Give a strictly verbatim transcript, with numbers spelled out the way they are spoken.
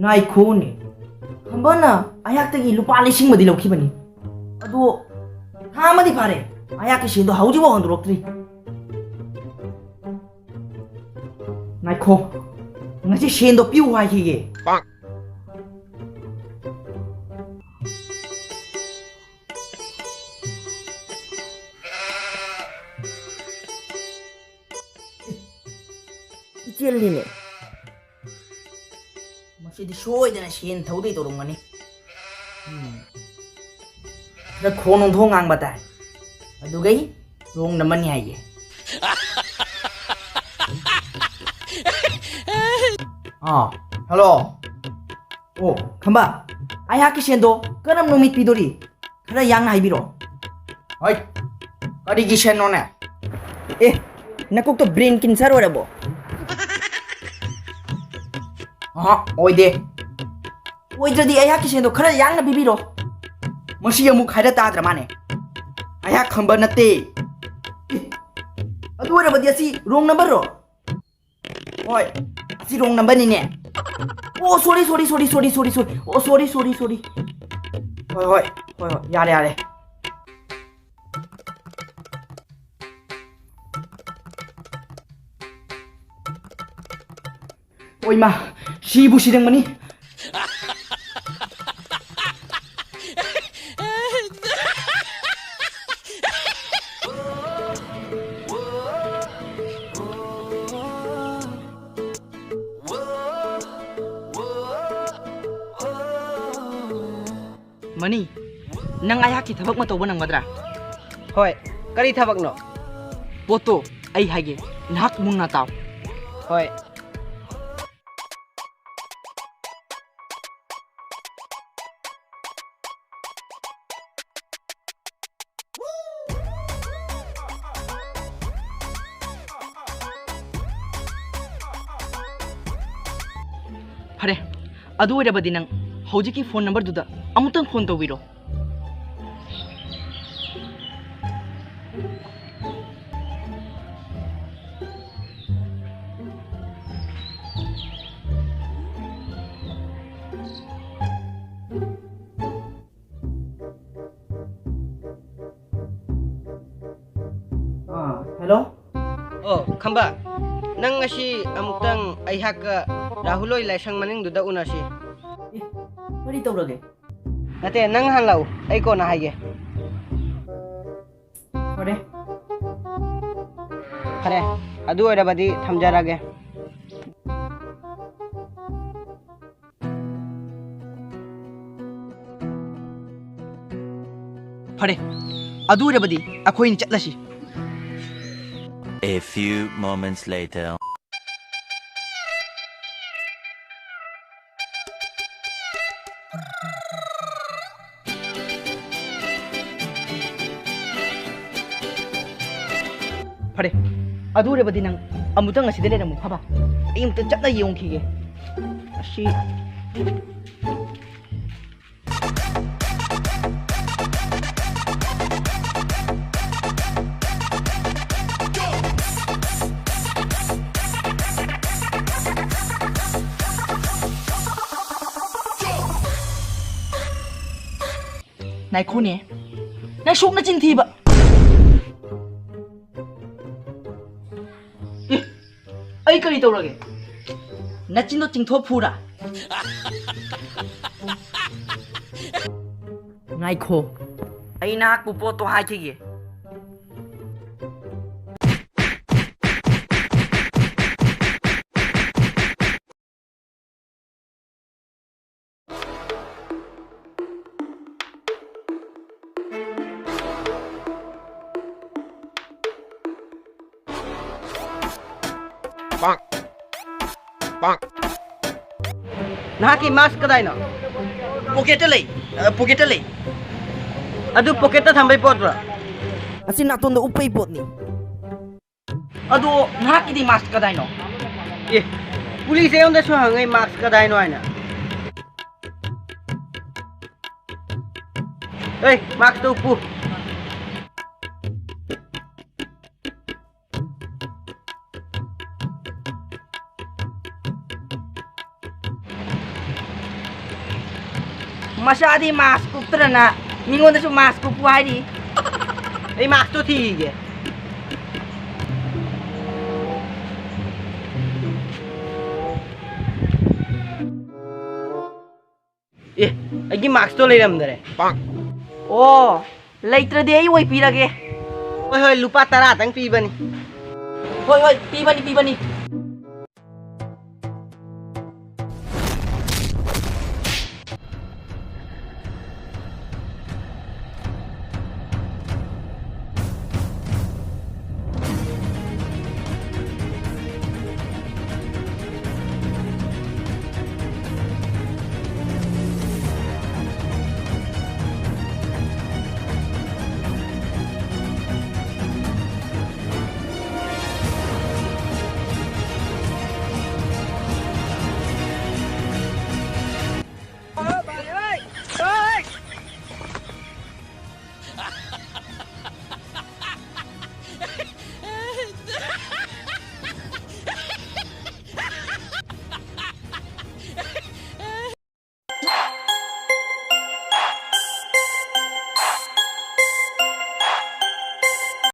ꯉꯥꯏꯈꯣꯅꯦ, ꯈꯝꯕꯅ ꯑꯩꯍꯥꯛꯇꯒꯤ ꯂꯨꯄꯥ ꯂꯤꯁꯤꯡ ꯑꯃꯗꯤ ꯂꯧꯈꯤꯕꯅꯤ꯫ ꯑꯗꯣ ꯊꯥ ꯑꯃꯗꯤ ꯐꯥꯔꯦ, ꯑꯩꯍꯥꯛꯀꯤ ꯁꯦꯟꯗꯣ ꯍꯧꯖꯤꯛꯐꯥꯎ ꯍꯟꯗꯣꯔꯛꯇ꯭ꯔꯤ꯫ ꯉꯥꯏꯈꯣ, ꯉꯁꯤ ꯁꯦꯟꯗꯣ ꯄꯤꯌꯨ ꯍꯥꯏꯈꯤꯒꯦ꯫ ꯏꯆꯦꯜꯂꯤꯅꯦ꯫ ꯃꯁꯤꯗꯤ ꯁꯣꯏꯗꯅ ꯁꯦꯟ ꯊꯧꯗꯣꯏ ꯇꯧꯔꯝꯒꯅꯤ꯫ ꯎꯝ꯫ ꯈꯔ ꯈꯣꯟ ꯅꯨꯡꯊꯣꯡ ꯉꯥꯡꯕ ꯇꯥꯏ꯫ ꯑꯗꯨꯒꯩ ꯔꯣꯡ ꯅꯝꯕꯔꯅꯤ ꯍꯥꯏꯒꯦ꯫ ꯑꯥ, ꯍꯜꯂꯣ꯫ ꯑꯣ, ꯈꯝꯕ, ꯑꯩꯍꯥꯛꯀꯤ ꯁꯦꯟꯗꯣ ꯀꯔꯝ ꯅꯨꯃꯤꯠ ꯄꯤꯗꯣꯔꯤ? ꯈꯔ ꯌꯥꯡꯅ ꯍꯥꯏꯕꯤꯔꯣ꯫ ꯍꯣꯏ, ꯀꯔꯤꯒꯤ ꯁꯦꯟꯅꯣꯅꯦ? ꯑꯦ, ꯅꯀꯣꯛꯇꯣ ꯕ꯭ꯔꯦꯟ ꯀꯦꯟꯁꯔ ꯑꯣꯏꯔꯕꯣ? ꯑꯍ, ꯑꯣꯏꯗꯦ꯫ ꯑꯣꯏꯗ꯭ꯔꯗꯤ ꯑꯩꯍꯥꯛꯀꯤ ꯁꯦꯟꯗꯣ ꯈꯔ ꯌꯥꯡꯅ ꯄꯤꯕꯤꯔꯣ꯫ ꯃꯁꯤ ꯑꯃꯨꯛ ꯍꯥꯏꯔ ꯇꯥꯗ꯭ꯔ ꯃꯥꯅꯦ? ꯑꯩꯍꯥꯛ ꯈꯝꯕ ꯅꯠꯇꯦ꯫ ꯑꯦ, ꯑꯗꯨ ꯑꯣꯏꯔꯕꯗꯤ ꯑꯁꯤ ꯔꯣꯡ ꯅꯝꯕꯔꯔꯣ? ꯍꯣꯏ, ꯑꯁꯤ ꯔꯣꯡ ꯅꯝꯕꯔꯅꯤꯅꯦ꯫ ꯑꯣ, ꯁꯣꯔꯤ, ꯁꯣꯔꯤ, ꯁꯣꯔꯤ, ꯁꯣꯔꯤ, ꯁꯣꯔꯤ, ꯁꯣꯔꯤ꯫ ꯑꯣ, ꯁꯣꯔꯤ, ꯁꯣꯔꯤ, ꯁꯣꯔꯤ꯫ ꯍꯣꯏ, ꯍꯣꯏ, ꯍꯣꯏ, ꯍꯣꯏ, ꯌꯥꯔꯦ, ꯌꯥꯔꯦ꯫ ꯑꯣꯏꯃꯥ, ꯁꯤꯕꯨ ꯁꯤꯔꯝꯒꯅꯤ꯫ ꯃꯅꯤ, ꯅꯪ ꯑꯩꯍꯥꯛꯀꯤ ꯊꯕꯛ ꯑꯃ ꯇꯧꯕ ꯅꯪꯒꯗ꯭ꯔꯥ? ꯍꯣꯏ, ꯀꯔꯤ ꯊꯕꯛꯅꯣ? ꯄꯣꯠꯇꯣ ꯑꯩ ꯍꯥꯏꯒꯦ, ꯅꯍꯥꯛ ꯃꯨꯟꯅ ꯇꯥꯎ꯫ ꯍꯣꯏ꯫ ꯐꯔꯦ, ꯑꯗꯨ ꯑꯣꯏꯔꯕꯗꯤ ꯅꯪ ꯍꯧꯖꯤꯛꯀꯤ ꯐꯣꯟ ꯅꯝꯕꯔꯗꯨꯗ ꯑꯃꯨꯛꯇꯪ ꯐꯣꯟ ꯇꯧꯕꯤꯔꯣ꯫ ꯍꯜꯂꯣ? ꯑꯣ, ꯈꯝꯕ, ꯅꯪ ꯉꯁꯤ ꯑꯃꯨꯛꯇꯪ ꯑꯩꯍꯥꯛꯀ ꯔꯥꯍꯨꯜ ꯍꯣꯏ ꯂꯥꯏꯁꯪ ꯃꯅꯤꯡꯗꯨꯗ ꯎꯅꯁꯤ꯫ ꯑꯦ, ꯀꯔꯤ ꯇꯧꯔꯒꯦ? ꯅꯠꯇꯦ, ꯅꯪ ꯍꯥꯟꯅ ꯂꯥꯛꯎ, ꯑꯩ ꯀꯣꯟꯅ ꯍꯥꯏꯒꯦ꯫ ꯐꯔꯦ꯫ ꯐꯔꯦ, ꯑꯗꯨ ꯑꯣꯏꯔꯕꯗꯤ ꯊꯝꯖꯔꯒꯦ꯫ ꯐꯔꯦ, ꯑꯗꯨ ꯑꯣꯏꯔꯕꯗꯤ ꯑꯩꯈꯣꯏꯅꯤ ꯆꯠꯂꯁꯤ꯫ A few moments later. ꯐꯔꯦ, ꯑꯗꯨ ꯑꯣꯏꯔꯕꯗꯤ ꯅꯪ ꯑꯃꯨꯛꯇꯪ ꯑꯁꯤꯗ ꯂꯩꯔꯝꯃꯨ, ꯐꯕ? ꯑꯩ ꯑꯃꯨꯛꯇ ꯆꯠꯅ ꯌꯦꯡꯈꯤꯒꯦ꯫ ꯑꯁꯤ꯫ ꯉꯥꯏꯈꯣꯅꯦ, ꯅꯪ ꯁꯨꯛ ꯅꯆꯤꯟ ꯊꯤꯕ꯫ ꯑꯦ, ꯑꯩ ꯀꯔꯤ ꯇꯧꯔꯒꯦ? ꯅꯆꯤꯟꯗꯣ ꯆꯤꯡꯊꯣꯛ ꯐꯨꯔꯥ? ꯉꯥꯏꯈꯣ, ꯑꯩ ꯅꯍꯥꯛꯄꯨ ꯄꯣꯠꯇꯣ ꯍꯥꯏꯈꯤꯒꯦ꯫ ꯅꯍꯥꯛꯀꯤ ꯃꯥꯁꯛ ꯀꯗꯥꯏꯅꯣ? ꯄꯣꯀꯦꯠꯇ ꯂꯩ꯫ ꯑ, ꯄꯣꯀꯦꯠꯇ ꯂꯩ꯫ ꯑꯗꯨ ꯄꯣꯀꯦꯠꯇ ꯊꯝꯕꯩ ꯄꯣꯠꯇꯨꯔꯣ? ꯑꯁꯤ ꯅꯥꯇꯣꯟꯗ ꯎꯞꯄꯩ ꯄꯣꯠꯅꯤ꯫ ꯑꯗꯣ ꯅꯍꯥꯛꯀꯤꯗꯤ ꯃꯥꯁꯛ ꯀꯗꯥꯏꯅꯣ? ꯑꯦ, ꯄꯨꯂꯤꯁ ꯑꯩꯉꯣꯟꯗꯁꯨ ꯍꯪꯉꯦ ꯃꯥꯁꯛ ꯀꯗꯥꯏꯅꯣ ꯍꯥꯏꯅ꯫ ꯑꯦ, ꯃꯥꯁꯛꯇꯣ ꯎꯞꯄꯨ꯫ ꯃꯆꯥꯗꯤ ꯃꯥꯁꯛ ꯎꯞꯇ꯭ꯔꯅ ꯃꯤꯉꯣꯟꯗꯁꯨ ꯃꯥꯁꯛ ꯎꯞꯄꯨ ꯍꯥꯏꯔꯤ꯫ ꯑꯩ ꯃꯥꯁꯛꯇꯣ ꯊꯤꯈꯤꯒꯦ꯫ ꯑꯩꯒꯤ ꯃꯥꯛꯁꯇꯣ ꯂꯩꯔꯝꯗꯔꯦ꯫ ꯑꯣ, ꯂꯩꯇ꯭ꯔꯗꯤ ꯑꯩ ꯑꯣꯏ ꯄꯤꯔꯒꯦ꯫ ꯍꯣꯏ, ꯍꯣꯏ, ꯂꯨꯄꯥ ꯇꯔꯥꯇꯪ ꯄꯤꯕꯅꯤ꯫ ꯍꯣꯏ, ꯍꯣꯏ, ꯄꯤꯕꯅꯤ, ꯄꯤꯕꯅꯤ꯫